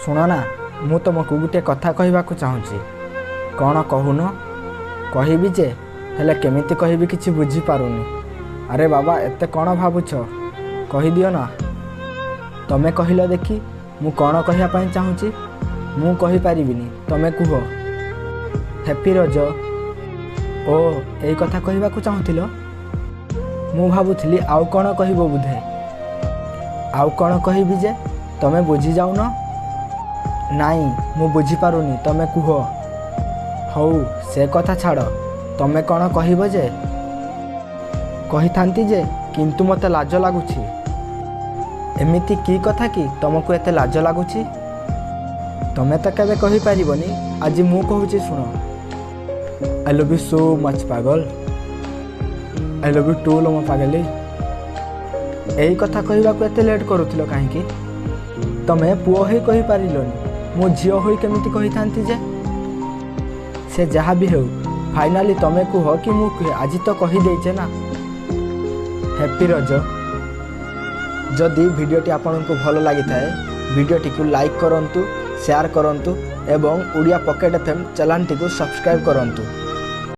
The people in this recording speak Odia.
ଶୁଣ ନା, ମୁଁ ତୁମକୁ ଗୋଟିଏ କଥା କହିବାକୁ ଚାହୁଁଛି। କ'ଣ କହୁନ? କହିବି ଯେ, ହେଲେ କେମିତି କହିବି କିଛି ବୁଝିପାରୁନି। ଆରେ ବାବା, ଏତେ କ'ଣ ଭାବୁଛ? କହିଦିଅ ନା। ତମେ କହିଲ ଦେଖି, ମୁଁ କ'ଣ କହିବା ପାଇଁ ଚାହୁଁଛି? ମୁଁ କହିପାରିବିନି, ତମେ କୁହ। ହ୍ୟାପି ରଜ। ଓ, ଏଇ କଥା କହିବାକୁ ଚାହୁଁଥିଲ? ମୁଁ ଭାବୁଥିଲି ଆଉ କ'ଣ କହିବ ବୋଧେ। ଆଉ କ'ଣ କହିବି ଯେ, ତମେ ବୁଝିଯାଉନ? ନାଇଁ, ମୁଁ ବୁଝିପାରୁନି, ତମେ କୁହ। ହଉ, ସେ କଥା ଛାଡ଼, ତମେ କ'ଣ କହିବ ଯେ? କହିଥାନ୍ତି ଯେ, କିନ୍ତୁ ମୋତେ ଲାଜ ଲାଗୁଛି। ଏମିତି କି କଥା କି ତମକୁ ଏତେ ଲାଜ ଲାଗୁଛି? ତମେ ତ କେବେ କହିପାରିବନି, ଆଜି ମୁଁ କହୁଛି, ଶୁଣ। I love you so much Pagal. I love you too ଲୋ ମୋ ପାଗଲି। ଏଇ କଥା କହିବାକୁ ଏତେ ଲେଟ୍ କରୁଥିଲ କାହିଁକି? ତମେ ପୁଅ ହୋଇ କହିପାରିଲନି, ମୁଁ ଝିଅ ହୋଇ କେମିତି କହିଥାନ୍ତି ଯେ? ସେ ଯାହା ବି ହେଉ, ଫାଇନାଲି ତମେ କୁହ କି ମୁଁ କୁହେ, ଆଜି ତ କହିଦେଇଛେ ନା। ହ୍ୟାପି ରଜ। ଯଦି ଭିଡ଼ିଓଟି ଆପଣଙ୍କୁ ଭଲ ଲାଗିଥାଏ, ଭିଡ଼ିଓଟିକୁ ଲାଇକ୍ କରନ୍ତୁ, ସେୟାର କରନ୍ତୁ ଏବଂ ଓଡ଼ିଆ ପକେଟ୍ ଏଫ୍ ଏମ୍ ଚ୍ୟାନେଲଟିକୁ ସବସ୍କ୍ରାଇବ୍ କରନ୍ତୁ।